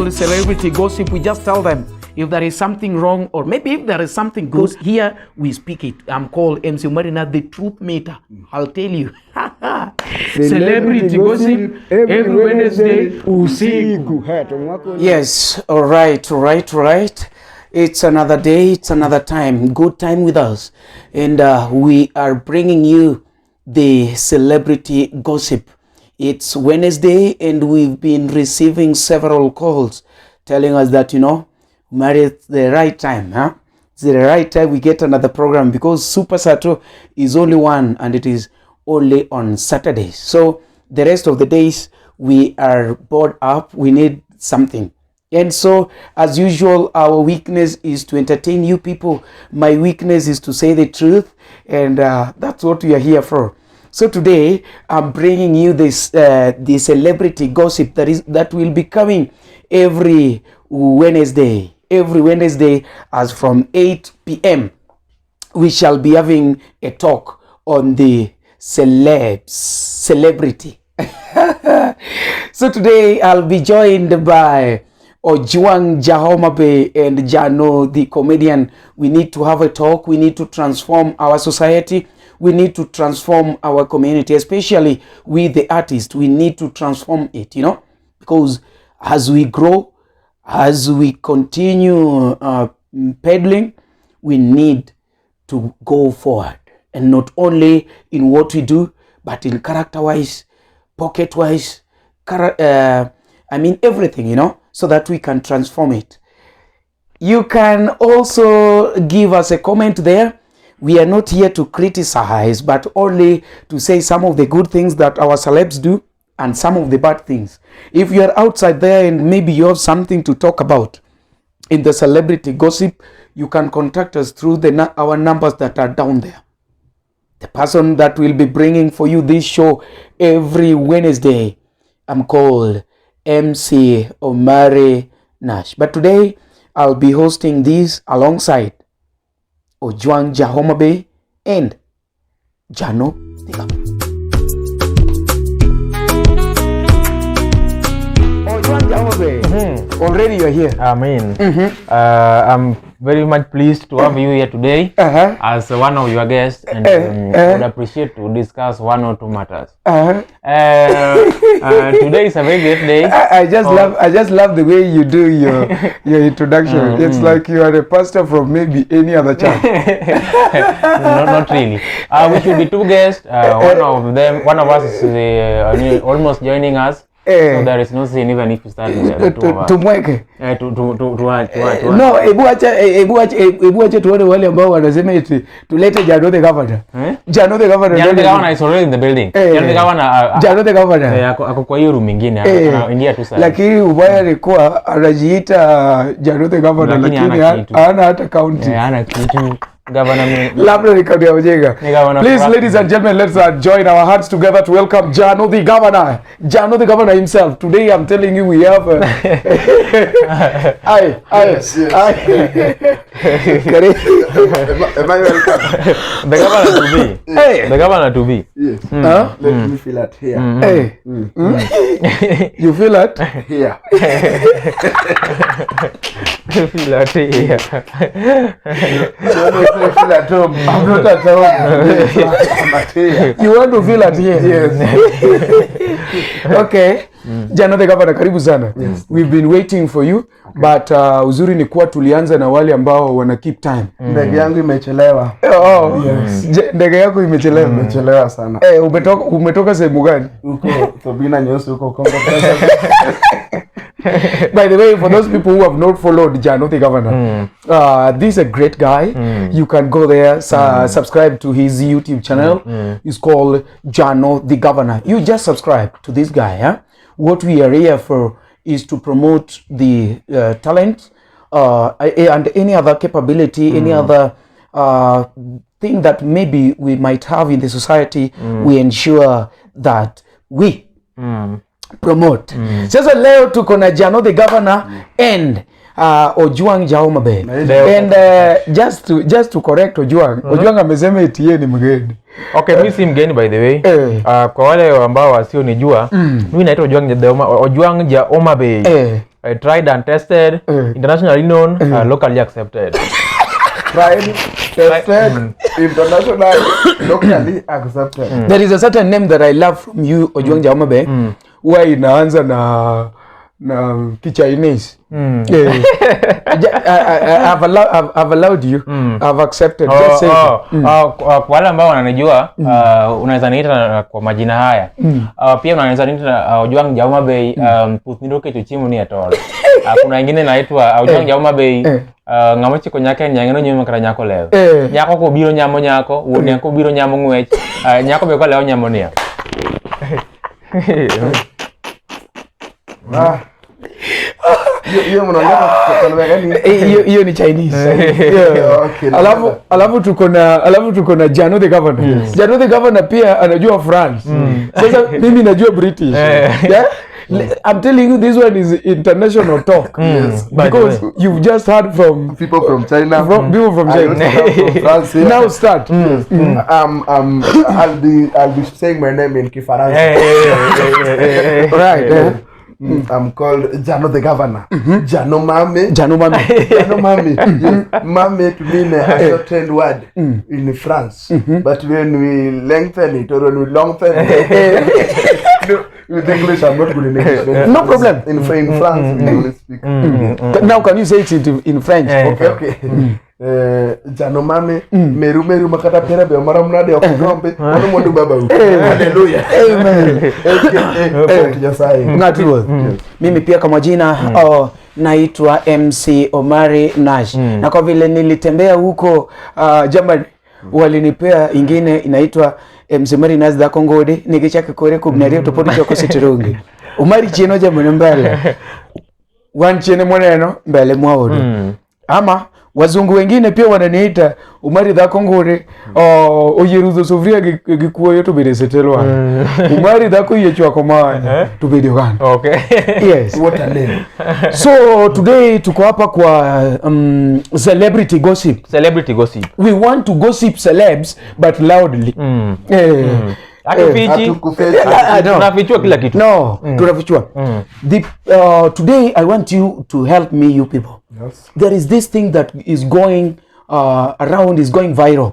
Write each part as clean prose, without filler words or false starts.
called Celebrity Gossip. We just tell them if there is something wrong or maybe if there is something good. Here we speak it. I'm called MC Marina, the truth meter. I'll tell you. Celebrity Gossip every Wednesday usiku. Haya, tumwako. Yes, all right, all right, all right. It's another day, it's another time. Good time with us. And we are bringing you the celebrity gossip. It's Wednesday, and we've been receiving several calls telling us that, Mary, it's the right time, huh? It's the right time we get another program because Super Sato is only one and it is only on Saturdays. So the rest of the days we are bored up, we need something. And so, as usual, our weakness is to entertain you people. My weakness is to say the truth, and that's what we are here for. So today, I'm bringing you this the celebrity gossip that will be coming every Wednesday. Every Wednesday, as from 8 p.m., we shall be having a talk on the celebs, celebrity. So today I'll be joined by Ojwang Ja Homabay and Jano, the comedian. We need to have a talk. We need to transform our society. We need to transform our community, especially we the artists. We need to transform it, because as we grow, as we continue peddling, we need to go forward, and not only in what we do, but in character-wise, pocket-wise, I mean everything, so that we can transform it. You can also give us a comment there. We are not here to criticize, but only to say some of the good things that our celebs do and some of the bad things. If you are outside there and maybe you have something to talk about in the celebrity gossip, you can contact us through our numbers that are down there. The person that will be bringing for you this show every Wednesday, I'm called MC Omari Nash. But today, I'll be hosting this alongside Ojwang Ja Homabay and Jano the Governor. Ojwang Ja Homabay, already you're here. I mean, I'm very much pleased to have you here today as one of your guests, and would appreciate to discuss one or two matters. Today is a very great day. I just love the way you do your your introduction. It's like you are a pastor from maybe any other church. No, not really. We should be two guests. One of them, one of us is almost joining us. So there is no sin even if you start with the two of us. Tumweke. No, ebu acha tuone wale ambao wanasema eti tulete Jano the Governor. Eh? Jano the Governor. Jano the Governor is already in the building. Jano the Governor. Jano the Governor. Ako kwa hiyo room nyingine, anaingia tu sasa. Lakini ubaya ni kuwa anajiita Jano the Governor lakini hana hata county. Hana kitu. Governor Labda ni county ya Ujega. Please, ladies and gentlemen, let's join our hands together to welcome Jano the Governor. Jano the Governor himself. Today, I'm telling you, we have... Aye. Yes. Aye. Am I welcome? The governor to be. Hey. The governor to be. Yes. Huh? Let me feel at here. Hey. You feel at? Here. Feel at here. I feel at home. I'm not at home. I'm at here. You want to feel at here? Yes. Okay. Jano the Governor, karibu sana. Yes. We've been waiting for you. Okay. But uzuri ni kuwa tulianza na wale ambao wana keep time. Ndege yangu imechelewa. Oh, yes. Ndege yako imechelewa. Imechelewa sana. Umetoka sehemu gani? Huko Thobina Nyeusi, huko Kongo. By the way, for those people who have not followed Jano the Governor, this is a great guy. You can go there, subscribe to his YouTube channel. It's called Jano the Governor. You just subscribe to this guy. Huh? What we are here for is to promote the talent and any other capability, any other thing that maybe we might have in the society. We ensure that we promote. Sasa leo tuko na Jano the Governor and Ojwang Ja Homabay. And just to correct Ojwang, Ojwang amesema eti yeye ni mgeni. Okay, mimi si mgeni by the way. Kwa wale ambao wasionijua, mimi naitwa Ojwang Ja Homabay. Tried and tested, internationally known, locally accepted. Tried, tested, internationally, locally accepted. There is a certain name that I love from you, Ojwang Jaomabe, huwa inaanza na Kichinese. Yeah. I've allowed you. I've accepted. Just say it. Oh, kwa wale ambao wananijua, unaweza niita kwa majina haya. Pia unaweza niita Ojwang Jauma Bay, puth nido kecho chiemo ni atol. Kuna ingine inaitwa Ojwang Jauma Bay, ng'ama chiko nyako en nyang'e nonyuome kata nyako lewo. Nyako kobiro nyamo nyako, wuon nyako biro nyamo ng'wech, nyako be kolewo nyamo niang'. Ah. Hiyo mnaongea kwa lugha gani? Hiyo ni Chinese. Yeah. Okay. Alafu tuko na Jano the Governor. Jano the Governor pia anajua France. Sasa mimi najua British. Yeah? I'm telling you, this one is international talk. Yes. By the Because way. You've just heard from People from China. From people from I China. also come from France here. Now start. I'll be saying my name in Kifaransa. Eh. Right. I'm called Jano the Governor. Jano Mame. Jano Mame. Jano Mame. Yes. Mame to mean a shortened word in France. But when we lengthen it or when we lengthen it, no, with English, I'm not good in English. No problem. In France, we only speak. Now can you say it in French? Okay. Jano Mame, meru meru makata pera be mara mnade ok gombe, mano mwandu baba u. Hallelujah. Amen. AKA Fort Nyasaye. Ng'atu ruoth. Mimi pia kwa majina, oh, naitwa MC Omari Nash, na kwa vile nilitembea huko Germany, walinipea ingine inaitwa MC Omari Nash dhako ngode nikichako kore kubnario to pod choko sitirungi Omari chieno jamani mbele wan chiene mwaneno mbele mwaodo ama wazungu wengine pia wananiita Umari dhako ngure oyerudho sufuria gi kuoyo to bede setelwa Umari dhako yie chwako maya to bede oganda. Yes. What a name. So today tuko hapa kwa celebrity gossip. Celebrity gossip. We want to gossip celebs, but loudly. Hatufichi. Hatukufechi. No. Tunafichua kila kitu. No, tunafichua. Today I want you to help me, you people. Yes. There is this thing that is going around, is going viral.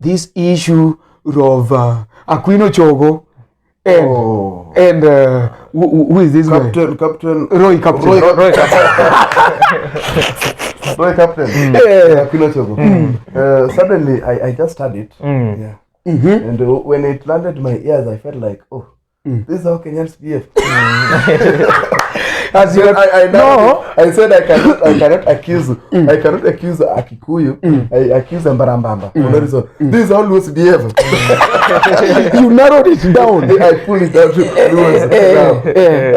This issue of Aquino Chogo and Oh. and who is this guy? Captain. Roy Captain. Roy Captain. Roy Captain. Yeah. Aquino Chogo. Suddenly, I just heard it. Yeah. And when it landed my ears, I felt like, oh, this is how Kenyans behave. As you I no. I said I cannot accuse a Kikuyu. I accuse Mbarambamba. For no reason. This is how Luos behave. You narrowed it down. I pull it down to Luos. Now,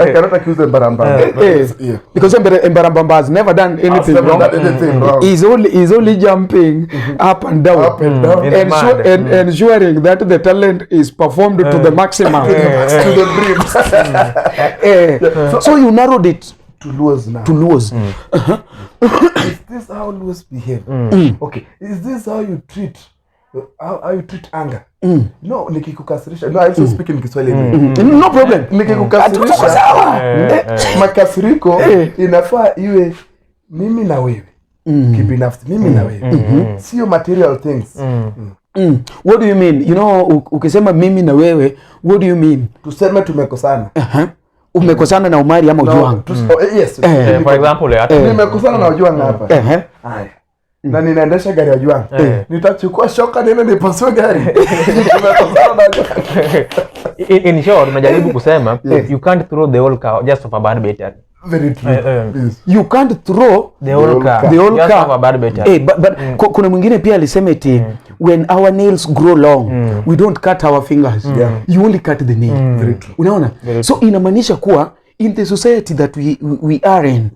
I cannot accuse Mbarambamba. Yeah. Because Mbarambamba has never done anything I've never wrong. done anything wrong. He's only jumping up and down. Up and down. It's mad. And ensuring that the talent is performed to the maximum. To the brim. So you narrowed it To Luos now. To Luos. Is this how Luos behave? Okay. Is this how you treat how you treat anger? No, nikikukasirisha. No, I also speak in Kiswahili. No problem. Nikikukasirisha. Tuko sawa. Makasiriko inafaa iwe mimi na wewe. Kibinafsi mimi na wewe. Sio material things. What do you mean? Ukisema mimi na wewe, what do you mean? Tuseme tumekosana. Umekosana na Umari ama No, Ojwang? oh, yes. For example, hata Nimekosana na Ojwang hapa. Haya. Na ninaendesha gari ya Ojwang. Nitachukua shoka niende nipasue gari. Tumekosana na Ojwang. In short, unajaribu kusema you can't throw the whole car just of a bad battery. Very true. Yes. You can't throw The whole whole car. car. The whole just car. of a bad battery. But kuna mwingine pia alisema eti when our nails grow long, we don't cut our fingers. You only cut the nail. Very true. Unaona? So inamaanisha kuwa in the society that we are in,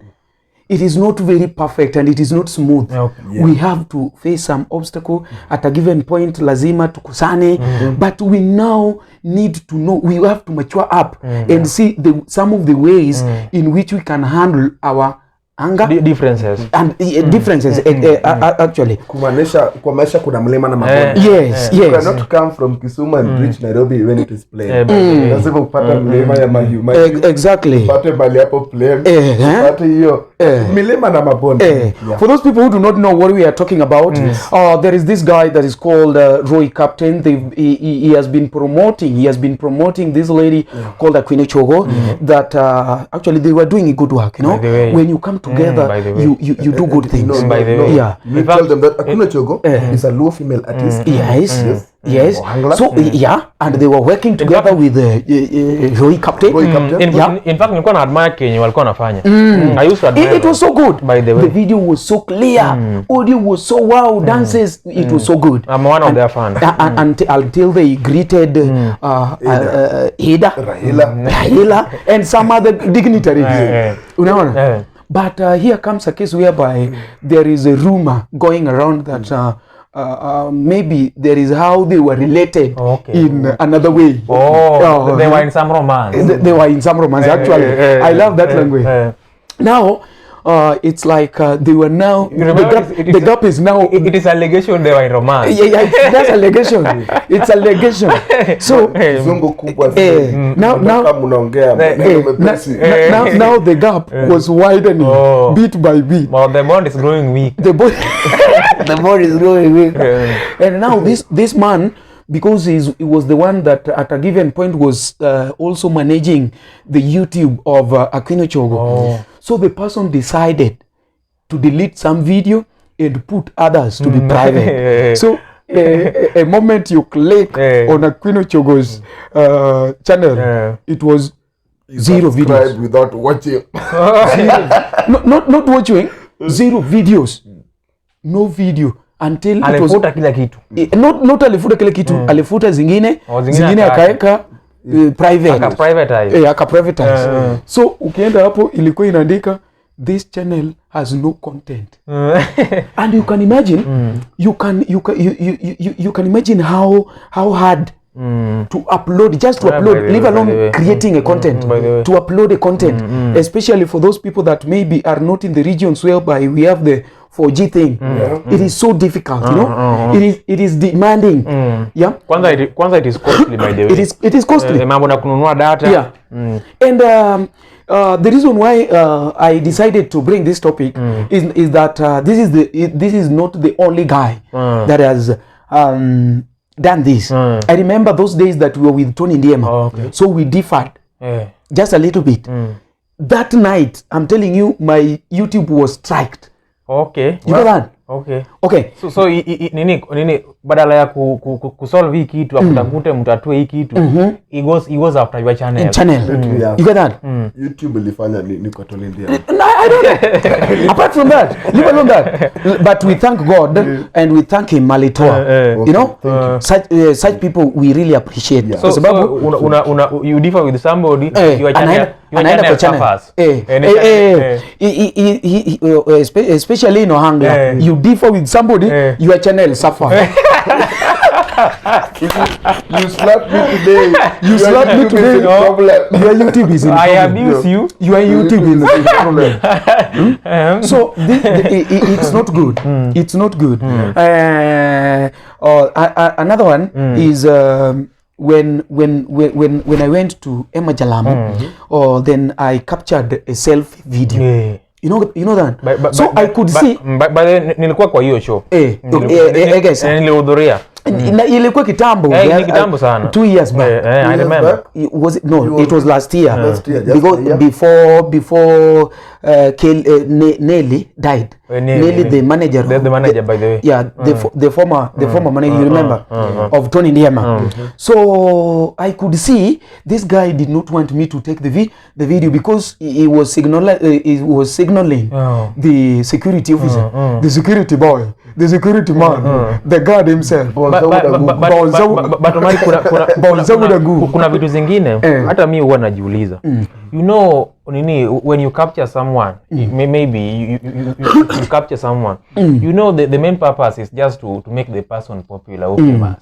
it is not very perfect and it is not smooth. Okay. We have to face some obstacle at a given point, lazima tukosane, but we now need to know we have to mature up and see some of the ways in which we can handle our anger Differences. And differences actually. Kumaanisha kwa maisha kuna mlima na mabonde. Yes, You yes. cannot come from Kisumu and reach Nairobi when it is plain. Eh, by the way. Lazima upate mlima ya Mahiu Mahiu. Exactly. Upate mahali hapo plain. Eh, eh. Upate hiyo milima na mabonde. Yeah. For those people who do not know what we are talking about, there is this guy that is called Roy Captain. He has been promoting. He has been promoting this lady called Akwino Chogo. That actually they were doing a good work. You know, By the way. When you come together, By the way. you do good things. No, By the no. way. Yeah. You In tell fact, them that Akuna Chogo is a Luo female artist. Yes. Yes. Ohangla. So yeah, and they were working together with Roy Captain. Roy Captain. Yeah. In fact, nilikuwa na admire kenye walikuwa wanafanya. I used to admire It was them. so good. By the way. The video was so clear. Audio was so wow. Dances. It was so good. I'm one of their fans. Until they greeted Ida, Raila. Raila, and some other dignitaries. Unaona? But here comes a case whereby there is a rumor going around that maybe there is how they were related in another way. Oh, they were in some romance. They were in some romance, actually. I love that language. Now, it's like they were now, You remember the gap is now. It is allegation they were in romance. Yeah, that's allegation. It's allegation. So, Kizungu kubwa now, Kama mnaongea maneno mepesi. now the gap was widening bit by bit. Well, the bond is growing weak. The bond, the bond is growing weak. And now this man, because he was the one that at a given point was also managing the YouTube of Aquino Chogo. So the person decided to delete some video and put others to be private. So a moment you click on Aquino Chogo's channel, it was zero Subscribe videos. Without watching. No, not watching, zero videos. No video until it was Alifuta kila kitu. Not alifuta kile kitu, alifuta zingine, Oh, zingine zingine akaacha. akaweka private. Aka privatize. Aka privatize. So ukienda hapo ilikuwa inaandika this channel has no content. And you can imagine, you can imagine how hard to upload, just to Yeah, upload, by the leave way, by alone the way. creating a content, by the way. to upload a content, especially for those people that maybe are not in the regions whereby we have the 4G thing. It is so difficult, you know. It is demanding. Yeah. Kwanza it is costly, by the way. It is costly. Mambo na kununua data. Yeah. And the reason why I decided to bring this topic is that this is not the only guy that has done this. I remember those days that we were with Tony Ndiema. Oh, okay. So we differed just a little bit. That night, I'm telling you, my YouTube was striked. You know that? Okay. Okay. So nini badala ya kusolve hii kitu, akutakute mtatue hii kitu, he goes after your channel. Channel. Yeah. You get that? YouTube ilifanya nini kwa Tony Ndiema? No, I don't know. Apart from that, leave alone that. But we thank God and we thank him alitoa. You know, such people we really appreciate. Yeah. Kwa So, sababu so una you differ with somebody, your channel, anaenda your anaenda channel kwa channel. suffers. Ni channel, Especially in Ohangla, you differ with somebody, your channel suffer. You slap me today. You slap me YouTube is today. in problem. Your YouTube is in I problem. abuse you. Your YouTube is in problem. So it's not good. It's not good. Another one is when I went to Emma Jalamo, or then I captured a selfie video. You know that. So I could see. By the way, nilikuwa kwa hiyo show. Guys. Nilihudhuria. Na ilikuwa kitambo. Ni kitambo sana. 2 years back. I Years remember. back? Was it, no, You it was last year. Last year, just Because a year. before Nelly died. Nelly, Nelly, the manager. The manager, by the way. Yeah, the former manager, you remember, of Tony Ndiema. So I could see this guy did not want me to take the video because he was signaling the security officer, The security boy, the security man, the guard himself. But Omari, Bonza Budagu. kuna vitu zingine hata mi huwa najiuliza. You know nini, when you capture someone, maybe you capture someone, you know the main purpose is just to make the person popular or famous.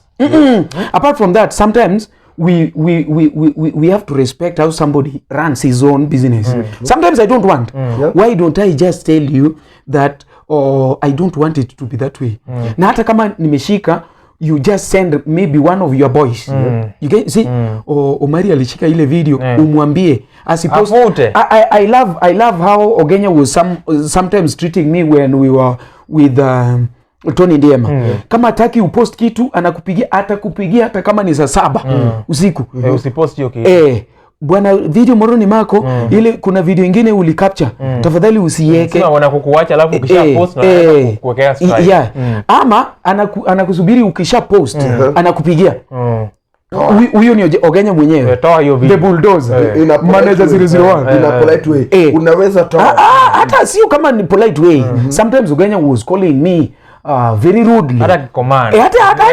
Apart from that, sometimes we have to respect how somebody runs his own business. Sometimes I don't want. Why don't I just tell you that, oh, I don't want it to be that way? Na hata kama nimeshika, you just send maybe one of your boys. You get, see, oh, Omari alishika ile video, umwambie asipost. Afute. I love how Ogenya was sometimes treating me when we were with Tony Ndiema. Kama hataki upost kitu, anakupigia, atakupigia hata kama ni saa 7 usiku. Eh, usipost hiyo kitu. Eh, bwana, video moroni mako ile, kuna video ingine ulicapture, tafadhali usiiweke. Sema wanakukuacha, alafu ukisha post na kuwekea strike. Yeah. Ama anakusubiri ukisha post, anakupigia. Huyo ni Ogenya mwenyewe. Eh, toa hiyo The video. bulldozer. In a polite Manager way. 001. In a polite way. Unaweza toa. Ah, ah, hata sio kama ni polite way. Sometimes Ogenya was calling me very rudely. Hata akicommand. Eh, hata hata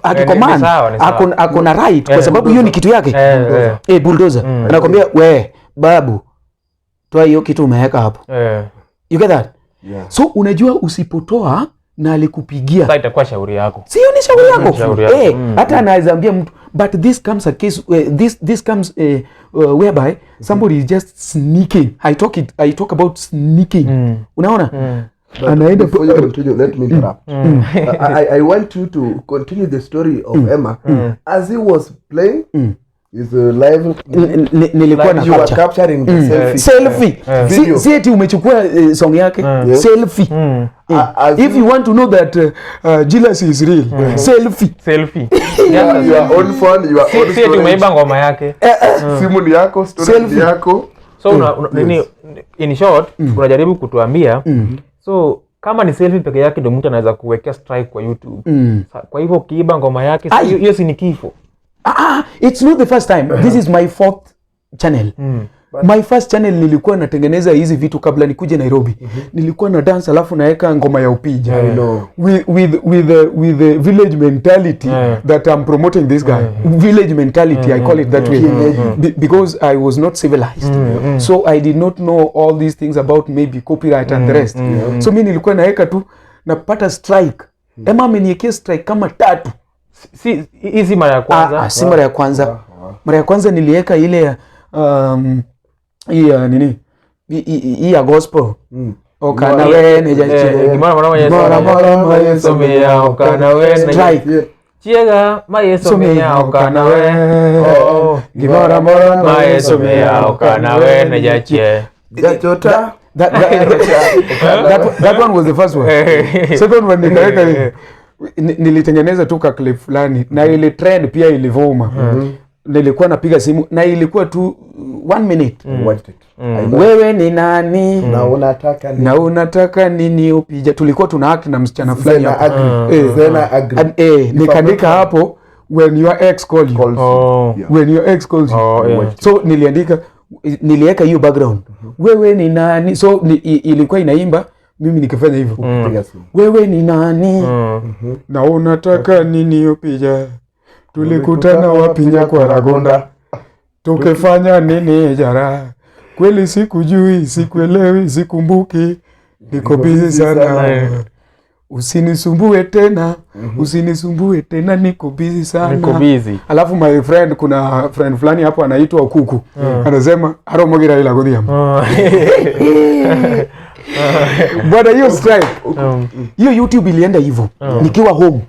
akicommand, Ni sawa, ni sawa. ako na right kwa sababu hiyo ni kitu yake. Eh, bulldozer. Anakwambia, "We babu, toa hiyo kitu umeweka hapo." You get that? Yeah. So unajua usipotoa na alikupigia, Sasa itakuwa shauri yako. sio ni shauri yako. Shauri yako. Eh, hata anaweza ambia mtu, but this comes a case this comes whereby somebody is just sneaking. I talk about sneaking. Unaona? But Anaenda before you continue, let me interrupt. I want you to continue the story of Emma. As he was playing his live, Nilikuwa na you were capture. Capturing the selfie. Selfie. Video. Si eti umechukua song yake, selfie. As If you want to know that jealousy is real, selfie. Selfie. Your own phone, your own Si eti storage. umeiba ngoma yake. Simu ni yako, storage ni Selfie. yako. So nini, in short, unajaribu kutuambia, so kama ni selfie peke yake ndio mtu anaweza kuwekea strike kwa YouTube. Kwa hivyo ukiiba ngoma yake, Ai. hiyo si ni kifo? Ah, ah, it's not the first time. This is my fourth channel. My first channel nilikuwa natengeneza hizi vitu kabla nikuje Nairobi. Nilikuwa na dance alafu naweka ngoma ya Upija. I know. With the village mentality that I'm promoting this guy. Village mentality, I call it that way. Because I was not civilized. So I did not know all these things about maybe copyright and the rest. So mi nilikuwa naweka tu, napata strike. Emma ameniekea strike kama tatu. Si hizi mara ya kwanza. Ah, ah, si mara ya kwanza. Mara ya kwanza niliweka ile ya hii ya nini? Hii ya gospel. Okana wene Eh, gimoro moro ma Yesu Mora mora ma Yesu miya okana wene. Strike. Yeah. Chiega ma Yesu miya okana we. Oh. Gimora mora Ma Yesu miya okana wene jachie. Jachota. That one was the first one. Second one nikaweka nilitengeneza tu ka clip fulani na ile trend pia ilivuma. Nilikuwa napiga simu na ilikuwa tu one minute. Watched it. I know. "Wewe ni nani?" Na unataka nini? "Na unataka nini, Upija?" Tulikuwa tuna act na msichana fulani Zena hapo. agree. Zena agree. And, nikaandika hapo, "When your ex call you." Calls you. Oh. Yeah. "When your ex calls you." Oh, yeah. So niliandika, niliweka hiyo background, "Wewe ni nani?" So ilikuwa inaimba mimi nikifanya hivyo. Piga simu. "Wewe ni nani?" "Na unataka nini, Upija? Tulikutana wapi Nyakwaragonda? Tukifanya nini jara? Kweli sikujui, sikuelewi, sikumbuki, niko busy sana. Usinisumbue tena, usinisumbue tena, niko busy sana." Niko busy. Alafu my friend, kuna friend fulani hapo anaitwa Kuku, anasema aromogira ila godhiambo. Bwana, hiyo strike, Hiyo YouTube ilienda hivyo nikiwa home.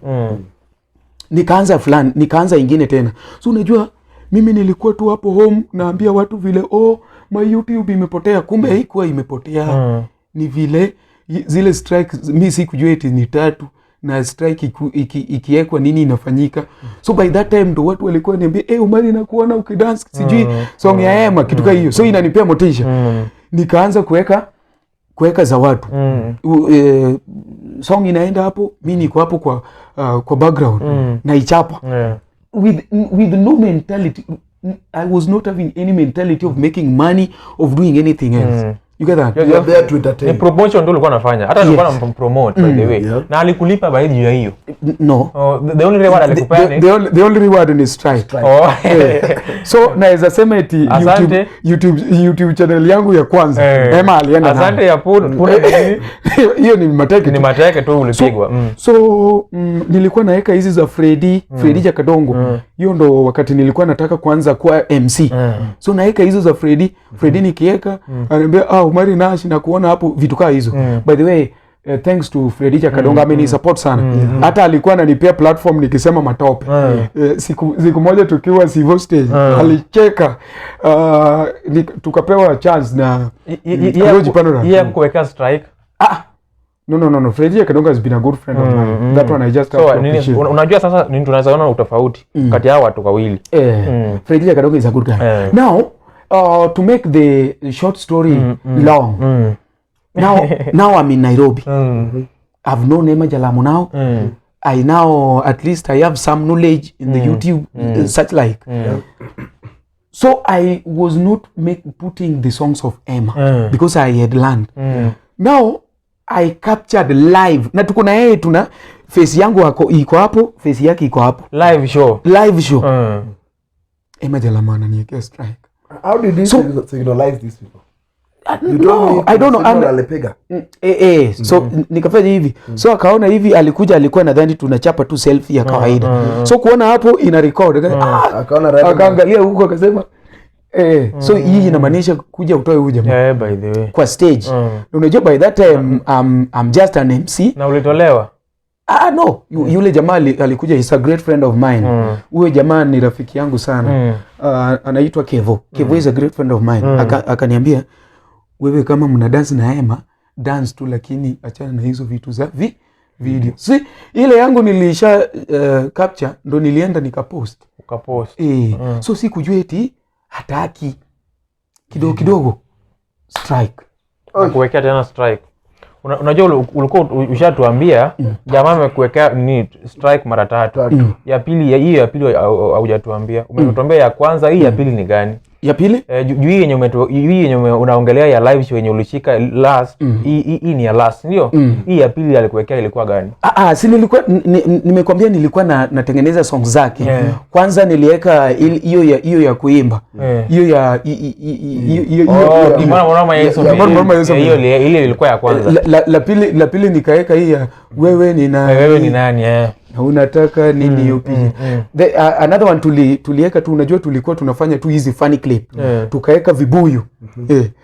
Nikaanza fulani, nikaanza ingine tena. So unajua mimi nilikuwa tu hapo home naambia watu vile, "Oh, my YouTube imepotea." Kumbe haikuwa imepotea. Ni vile zile strike mi sikujua eti ni tatu na strike ikiekwa nini inafanyika. So by that time ndo watu walikuwa niambia, "Hey, Umari, nakuona ukidance sijui song ya Emma," kitu kama hiyo. So inanipea motisha. Nikaanza kuweka za watu. Song inaenda hapo, mi niko hapo kwa background naichapa with no mentality. I was not having any mentality of making money, of doing anything else. You get that? You are there to Ni entertain. promotion ndio ulikuwa unafanya. Hata nilikuwa nampromote, by the way. Na alikulipa by juu ya hiyo? No. Oh, the only reward alikupea ni The only reward ni strike. Oh. So naweza sema eti Asante. YouTube channel yangu ya kwanza Eh. Emma alienda nayo. Asante ya puna puna ni nini? Hiyo ni mateke Ni tu. mateke tu ulipigwa. So nilikuwa naweka hizi za Fredi Jakadongo. Hiyo ndo wakati nilikuwa nataka kuanza kuwa MC. So naweka hizo za Fredi. Fredi nikiweka ananiambia, ah, Omari Nash na kuona hapo vitu kaa hizo. By the way, thanks to Fredi Jakadongo, ameni support sana. Hata alikuwa ananipea platform nikisema matope. Siku moja tukiwa Sivo stage alicheka. Tukapewa chance na Roji Panorama. Yeye kuweka strike. Ah, no, no, no, no. Freddie Kadonga has been a good friend of mine. That one I just have So to nini, appreciate. unajua sasa nini tunaweza ona utofauti kati ya hao watu wawili. Freddie Kadonga is a good guy. Now, to make the short story long, now I'm in Nairobi. I've known Emma Jalamo now. I now, at least I have some knowledge in the YouTube, such like. So I was not putting the songs of Emma because I had learned. Now I captured live. Na tuko na yeye, tuna face yangu iko hapo, face yake iko hapo. Live show. Live show. Emma Jalamo ananiwekea strike. How did you signalize these people? You No, need I don't know. signal alipiga. So nikafanya hivi. So akaona hivi, alikuja, alikuwa nadhani tunachapa tu selfie ya kawaida. So kuona hapo ina record. Akaona right. Akaangalia huko akasema, so hii inamaanisha kuja utoe huyu jamaa Yeah, by the way. Kwa stage. Unajua by that time I'm just an MC. Na ulitolewa? Ah, no, yule jamaa alikuja, he's a great friend of mine. Huyo jamaa ni rafiki yangu sana. Anaitwa Kevo. Kevo is a great friend of mine. Akaniambia, wewe kama mna dance na Emma, dance tu, lakini achana na hizo vitu za video. Si ile yangu nilisha capture ndo nilienda nikapost. Ukapost. So sikujua eti hataki. Kidogo kidogo strike. Na kuwekea tena strike. Unajua ulikuwa ushatuambia jamaa amekuwekea ni strike mara tatu. Tatu. Ya pili, hiyo ya pili haujatuambia. Umetuambia ya kwanza, hii ya pili ni gani? Ya pili? Juu hii yenye hii yenye unaongelea ya live show yenye ulishika last, hii ni ya last, ndio? Hii ya pili alikuwekea ilikuwa gani? Si nilikuwa nimekwambia nilikuwa natengeneza song zake. Kwanza niliweka hiyo ya kuimba. Hiyo ya hiyo Oh, mbona mbona Yesu Ya, mbona mbona Yesu Hiyo ile ilikuwa ya kwanza. La pili nikaweka hii ya wewe ni nani? Wewe ni nani eh? Na unataka nini hiyo picha. Another one tuliweka tu, unajua tulikuwa tunafanya tu hizi funny clip. Tukaweka vibuyu.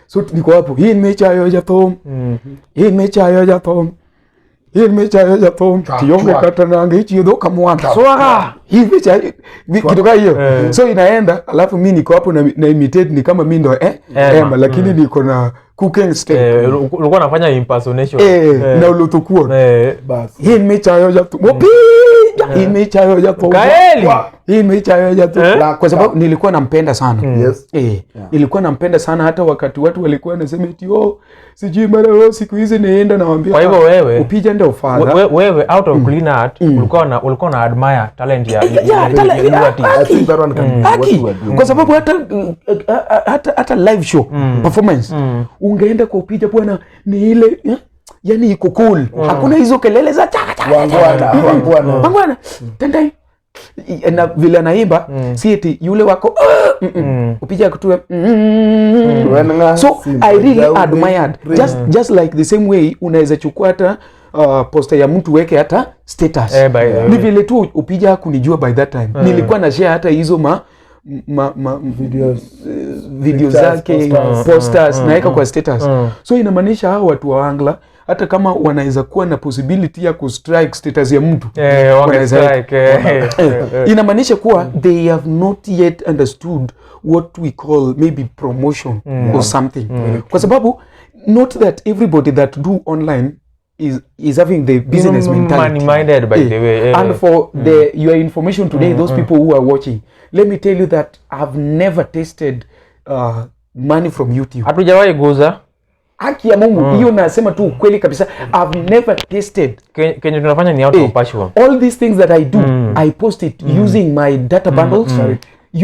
So niko hapo, hii nimechayo ya thom. Hii nimechayo ya thom. Hii nimechayo ya thom. Tionge kata nange hichi dhoka mwana. Swaga. Hii nimechayo kitu kama hiyo. So inaenda, alafu mimi niko hapo na imitate ni kama mimi ndo Emma. Emma, lakini niko na cooking stick. Ulikuwa unafanya impersonation. Na ulutukua. Basi. Hii nimechayo ya thom. Mopija. Hii nimechayo ya thom. Kaeli. Hii nimechayo ya thom. Kwa sababu nilikuwa nampenda sana. Yes. Nilikuwa nampenda sana hata wakati watu walikuwa wanasema eti oh, sijui mara oh, siku hizi nienda nawaambia, Kwa hivyo wewe upija ndio father. Wewe out of clean heart ulikuwa na admire talent ya Talent, ya artist. I think that one can be what Haki. we are doing. Kwa sababu hata live show performance ungeenda kwa upija bwana ni ile yani iko cool. Hakuna hizo kelele za chaka chaka. Wangwana, wangwana. Wangwana. Tendai. Na vile anaimba si eti yule wako upija kutu. Wenga, So simba, I really Daudi, admired just like the same way unaweza chukua hata poster ya mtu weke hata status. By the way. Ni vile tu upija kunijua by that time. Nilikuwa na share hata hizo ma Videos. Video Pictures, zake, posters. posters naweka kwa status. So inamaanisha hao watu wa Angla hata kama wanaweza kuwa na possibility ya kustrike status ya mtu, Wange wanaweza strike, inamaanisha kuwa they have not yet understood what we call maybe promotion or something, kwa sababu not that everybody that do online is having the business mentality. Money minded, by the way. And for the your information today, those people who are watching, let me tell you that I've never tasted money from YouTube. Hatujawahi guza. Haki ya Mungu, hiyo nasema tu ukweli kabisa, I've never tasted. Kenye tunafanya ni out of passion. All these things that I do, I post it using my data bundles,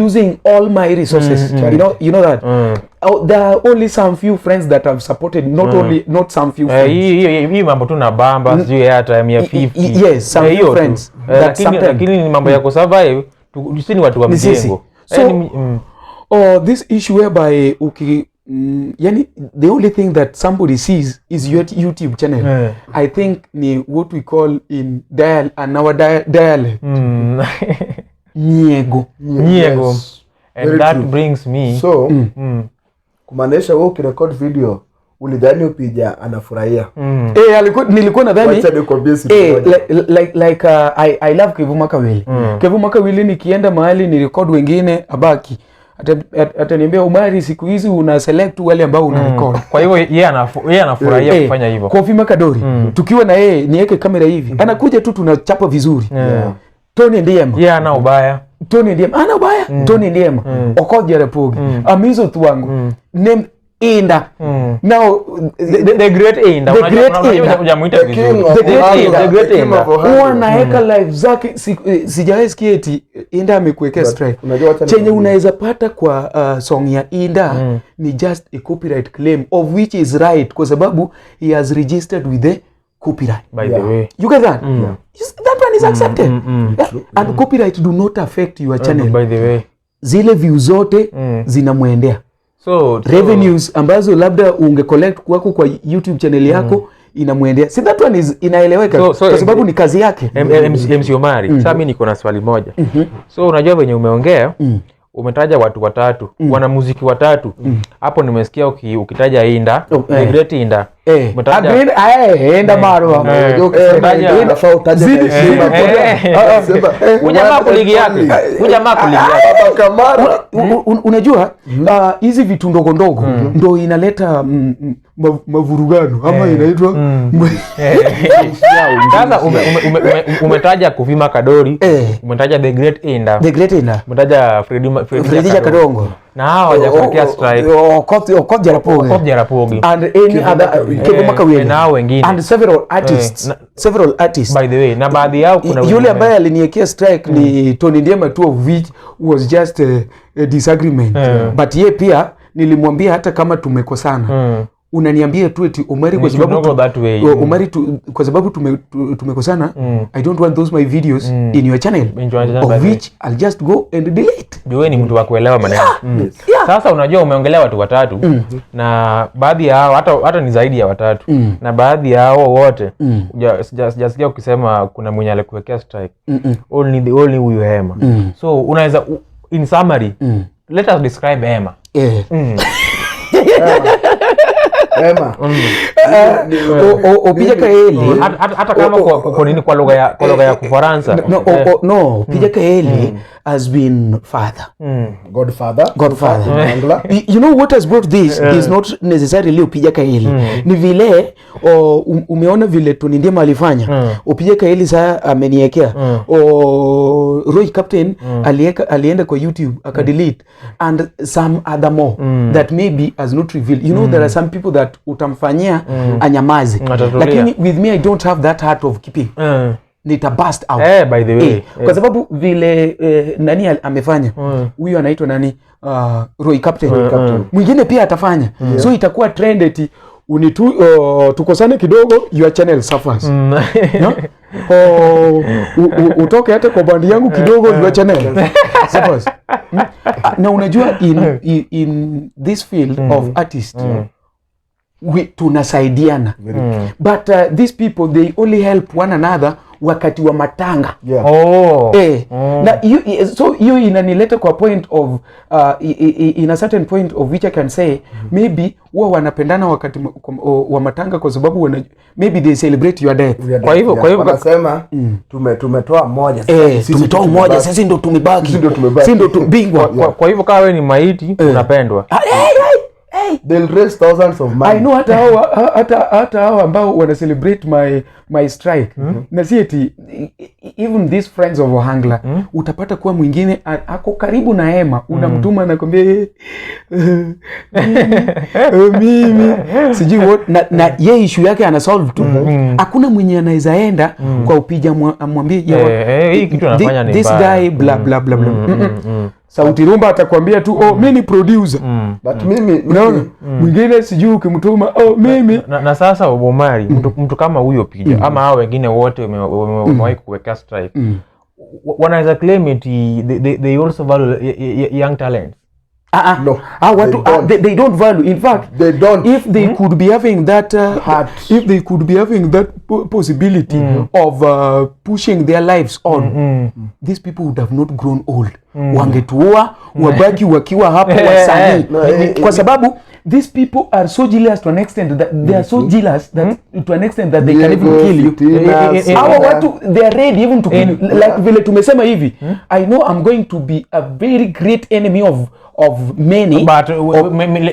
using all my resources. You know that. Oh, there are only some few friends that have supported, not only, not some few friends. Hii mambo tu na bamba, sijui airtime ya 50. Yes, some few Hiyo tu. friends that Lakini sometimes- lakini ni mambo ya kusurvive, si ni watu wa Ni sisi. mjengo. So, Or this issue whereby yani the only thing that somebody sees is your YouTube channel. I think ni what we call in dial and our dialect nyiego. Nyiego. Yes. And Very that true. brings me So kumaanisha wewe ukirecord video ulidhani Opija anafurahia. Eh, alikuwa nilikuwa nadhani Wacha nikwambie siri moja. like I love Kevu Makawili. Kevu Makawili nikienda mahali ni record wengine abaki. Ataniambia Omari, siku hizi una select wale ambao una record. Kwa hivyo yeye anafurahia kufanya hivyo. Kofi Makadori tukiwa na yeye niweke kamera hivi, anakuja tu tunachapa vizuri. Tony Ndiema. Yeye ana ubaya. Tony Ndiema ana ubaya. Tony Ndiema, Okoth Jarapogi, Amizo Thwango, name Inda. Now The great Inda. The great Unajua Inda. hujamuita The vizuri. king of The great Ohangla, Inda. The great the king Inda. of Ohangla. Huwa anaweka live zake sijawahi sikia eti Inda amekuwekea But strike. unajua wacha Chenye nikwambie. unaweza pata kwa song ya Inda ni just a copyright claim, of which is right kwa sababu he has registered with the copyright. By the way. You get that? Yes, that one is accepted. Yeah. And copyright do not affect your channel. By the way. Zile views zote zinamwendea. So Revenues ambazo labda unge collect kwako kwa YouTube channel yako inamwendea. See, that one is inaeleweka So kwa sababu ni kazi yake. MC Omari, sasa mimi niko na swali moja. So unajua venye umeongea, umetaja watu watatu, wanamuziki watatu. Hapo nimesikia ukitaja Inda, Oh, the great Inda. Umetaja Inda Marwa. Unajua ukisema Inda, unafaa utaje na heshima. Sema, Huyu jamaa kwa ligi yake. Huyu jamaa kwa ligi yake. Baba Kamara. Unajua hizi vitu ndogo ndogo ndo inaleta mavurugano ama inaitwa Sasa umetaja Koffi Makadori, umetaja the great Inda, the great Inda, umetaja Freddy Freddy Kadongo na hawa hawajakuwekea strike. Okoth Jarapogi Okoth Jarapogi. And any other Kevu Makawili na hao wengine. And several artists, several artists. By the way, na baadhi yao kuna Yule wengine- ambaye aliniekea strike ni Tony Ndiema tu, of which was just a disagreement, but ye pia nilimwambia hata kama tumekosana, unaniambia tu eti Omari kwa We should sababu not go that way. Omari kwa sababu tumekosana, I don't want those my videos in your channel, In your channel, by of the way. which I'll just go and delete. Juu wewe ni mtu wa kuelewa maneno. Yeah. Sasa unajua umeongelea watu watatu na baadhi ya hao hata ni zaidi ya watatu na baadhi ya hao wote sijasikia ukisema kuna mwenye alikuwekea strike. Only huyu Hema. So unaweza in summary, let us describe Hema. Ema. Opija Kaeli Hata kama kwa nini kwa lugha ya Kifaransa. No, no, Opija Kaeli has been father. Godfather. Godfather. Ohangla. You know what has brought this is not necessarily Opija Kaeli. Ni vile umeona vile Tony Ndiema alifanya. Opija Kaeli saa ameniekea. Roy Captain alienda kwa YouTube akadelete and some other more that maybe has not revealed. You know there are some people that utamfanyia anyamaze. Atatulia. Lakini with me I don't have that heart of keeping. Nita burst out. By the way. Kwa sababu vile nani amefanya huyu anaitwa nani, Roy Captain, Captain. Mwingine pia atafanya, so itakuwa trend eti tukosane kidogo, your channel suffers, no? Oh, utoke hata kwa bandi yangu kidogo, your channel suffers. Ah, na unajua in this field of artist we tunasaidiana, but these people, they only help one another wakati wa matanga. Na hiyo, so hiyo inanileta kwa point of in a certain point of which I can say maybe huwa wanapendana wakati wa matanga kwa sababu maybe they celebrate your death. Kwa hivyo Wanasema tumetoa mmoja sasa sisi Tumetoa tumebaki. umoja, sisi ndo tumebaki. Sisi ndo tumebaki. Sisi ndo bingwa. Kwa hivyo kama wewe ni maiti unapendwa. Ah, hey, hey, hey. They'll raise thousands of money. I know hata hao ambao wana celebrate my strike na si eti even these friends of Ohangla, utapata kuwa mwingine ako karibu na Hema, unamtuma anakwambia, "Eh, mimi sijui what," na ye issue yake ana solve tu. Hakuna mwenye anaweza enda kwa Opija amwambie, Hii kitu anafanya ni this mbaya." guy bla bla bla bla. Sauti Rumba atakwambia tu, "Oh, mi ni producer." But mimi Unaona, mwingine sijui ukimtuma, "Oh, mimi." Na sasa Omari, mtu kama huyo Pija ama hao wengine wote wamewahi kuweka strike, wanaweza claim it they also value young talents. Ah, ah. No, Ah, watu, they don't. They don't value. In fact, They don't. If they could be having that Heart. If they could be having that possibility of pushing their lives on, these people would have not grown old. Wangetuua, wabaki wakiwa hapo wasanii. No, Kwa sababu these people are so jealous to an extent that they are so jealous that to an extent that they can even Diego, kill you. Fitina, Hawa Soda. watu, they are ready even to kill you. Like vile tumesema hivi, I know I'm going to be a very great enemy of many. But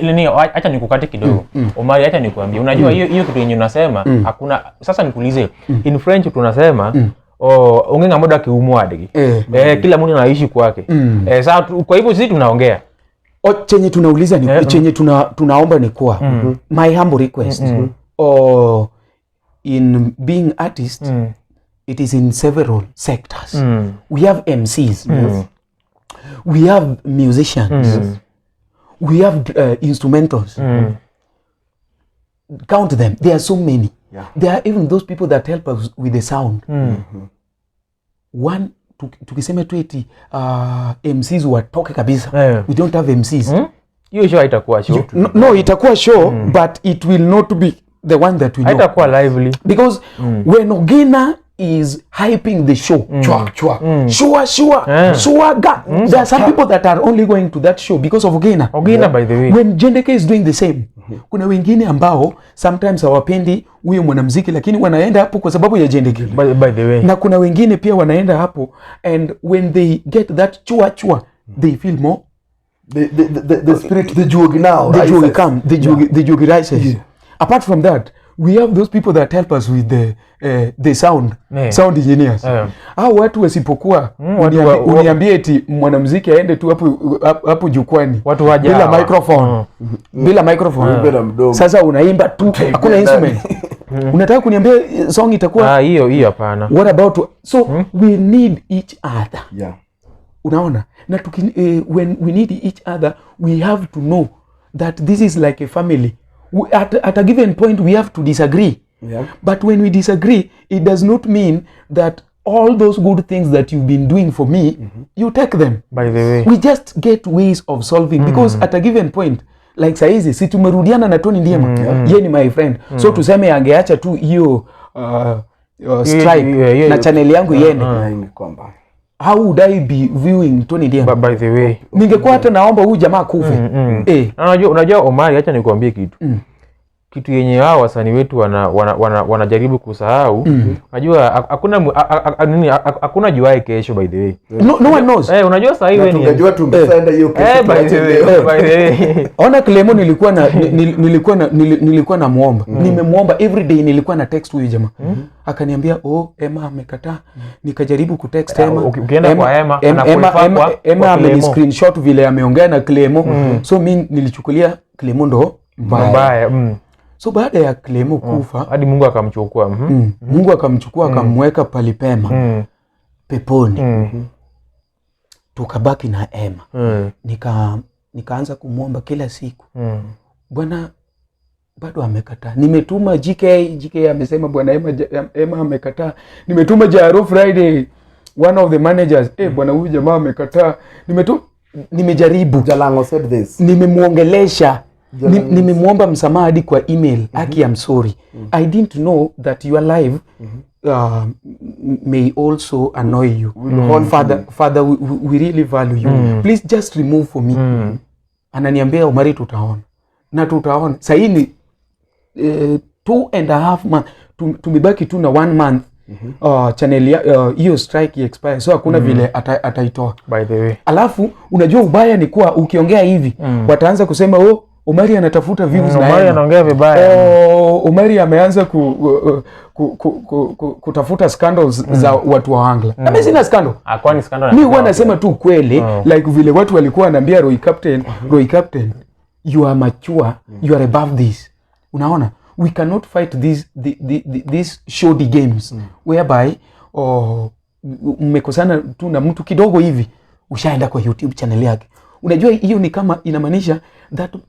nini, acha nikukate kidogo, Omari, acha nikuambie, unajua hiyo hiyo kitu yenye unasema hakuna. Sasa nikuulize, in French tunasema, oh, onge ng'ama odak e um wadgi. Eh. Kila mtu anaishi kwake. Sasa kwa hivyo sisi tunaongea. O, chenye tunauliza ni, chenye tunaomba ni kuwa, my humble request, or in being artist, it is in several sectors. We have MCs, we have musicians, we have instrumentals. Count them, there are so many. There are even those people that help us with the sound. One, tukisema tu eti MCs watoke kabisa, we don't have MCs. Hiyo show haitakuwa show. No, itakuwa show, but it will not be the one that we know. Haitakuwa lively. Because when Ogina is hyping the show, Chwa, chwa. Sure, sure, there are some people that are only going to that show because of Ogina. Ogina, by the way. When Jendeke is doing the same, kuna wengine ambao sometimes hawapendi huyo mwanamuziki, lakini wanaenda hapo kwa sababu ya Jendeke. By the way. Na kuna wengine pia wanaenda hapo, and when they get that chua chua, they feel more. The spirit, the jugi now The rises. jugi come, the jugi rises. Apart from that, we have those people that help us with the sound, sound engineers. Hao watu wasipokuwa, watu uniambie eti mwanamuziki aende tu hapo jukwani Watu waje bila hawa. microphone, bila microphone. Bila mdomo. Sasa unaimba tu, hakuna instrument. Unataka kuniambia song itakuwa Ah, hiyo hiyo hapana. What about, so we need each other. Unaona, na when we need each other, we have to know that this is like a family. At a given point we have to disagree. But when we disagree, it does not mean that all those good things that you've been doing for me, you take them. By the way. We just get ways of solving, because at a given point, like saizi si tumerudiana na Tony Ndiema? Ye ni my friend. So tuseme angeacha tu hiyo strike na channel yangu iende, Na ingekuwa mbaya. how would I be viewing Tony Ndiema? By the way. Ningekuwa hata naomba huyu jamaa kufe. Na unajua Omari, acha nikuambie kitu. Kitu yenye hao wasanii wetu wanajaribu kusahau. Unajua hakuna nini, hakuna juae kesho, by the way. No, no one knows. Eh, unajua sasa hivi Na ni tungejua tungeenda hiyo kesho, Eh, by the tuache way, leo. by the way. Ona Clemo, nilikuwa na nilikuwa namuomba, nimemwomba every day, nilikuwa na text huyu jamaa. Akaniambia, "Oh, Emma amekataa." Nikajaribu kutext Emma. Ukienda kwa Emma, anakurefer Emma, Emma kwa ameni Clemo. screenshot vile ameongea na Clemo. So mi nilichukulia Clemo ndo mbaya. Mbaya. So baada ya Clemo kufa, Hadi Mungu akamchukua. Mungu akamchukua, akamweka palipema peponi, tukabaki na Emma. Nikaanza kumwomba kila siku. Bwana bado amekataa. Nimetuma GK, GK amesema bwana Emma, Emma amekataa. Nimetuma Jaro Friday, one of the managers, bwana huyu jamaa amekataa. Nimejaribu. Jalango said this. Nimemwongelesha, nimemwomba msamaha hadi kwa email. Aki, I'm sorry, I didn't know that your live may also annoy you. Father, father, we really value you. Please just remove for me. Ananiambia, "Omari, tutaona na tutaona." Sahii ni 2.5 month. Tumebaki tu na one month channel hiyo strike expire, so hakuna vile ataitoa. By the way. Alafu unajua ubaya ni kuwa ukiongea hivi, wataanza kusema, "Oh, Omari anatafuta views na Omari Emma." anaongea vibaya. Oh, Omari ameanza kutafuta scandals za watu wa Ohangla. Na mimi sina scandal. Ah, kwani scandal Mi huwa anatoa nasema tu kweli, like vile watu walikuwa wanaambia Roy Captain, "Roy Captain, you are mature, you are above this." Unaona, we cannot fight these shoddy games whereby, oh, mmekosana tu na mtu kidogo hivi, ushaenda kwa YouTube channel yake. Unajua hiyo ni kama inamaanisha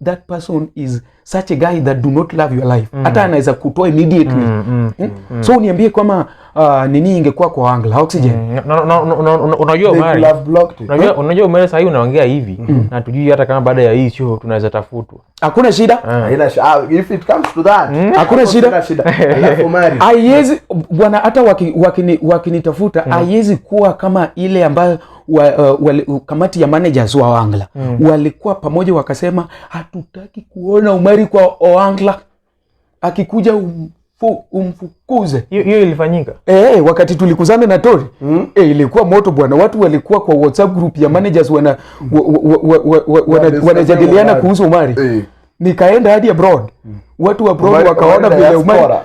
that person is such a guy that do not love your life. Hata anaweza kutoa immediately. So uniambie kama nini ingekuwa kwa Ohangla Oxygen. No, no, no, no, no, unajua They Omari, could have blocked it. unajua Omari, sahii unaongea hivi na tujui hata kama baada ya hii show tunaweza tafutwa. Hakuna shida. Haina if it comes to that, Hakuna hapo shida. sina shida. Alafu Omari, Haiwezi bwana, hata wakinitafuta haiwezi kuwa kama ile ambayo kamati ya managers wa Ohangla walikuwa pamoja wakasema hatutaki kuona Omari kwa Ohangla, akikuja umfukuze. Hiyo ilifanyika. Wakati tulikuzana na Tori ilikuwa moto bwana. Watu walikuwa kwa WhatsApp group ya managers wanajadiliana Omari. kuhusu Omari. Nikaenda hadi abroad, watu wa abroad wakaona Omari vile Omari diaspora.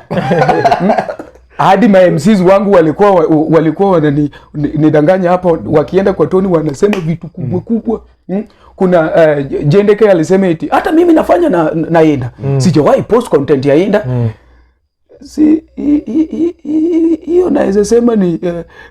Hadi ma MCs wangu walikuwa wananidanganya hapo, wakienda kwa Tony wanasema vitu kubwa kubwa. Kuna Jendeke alisema eti hata mimi nafanya na Inda. Sijawahi post content ya Inda. Si hiyo naweza sema ni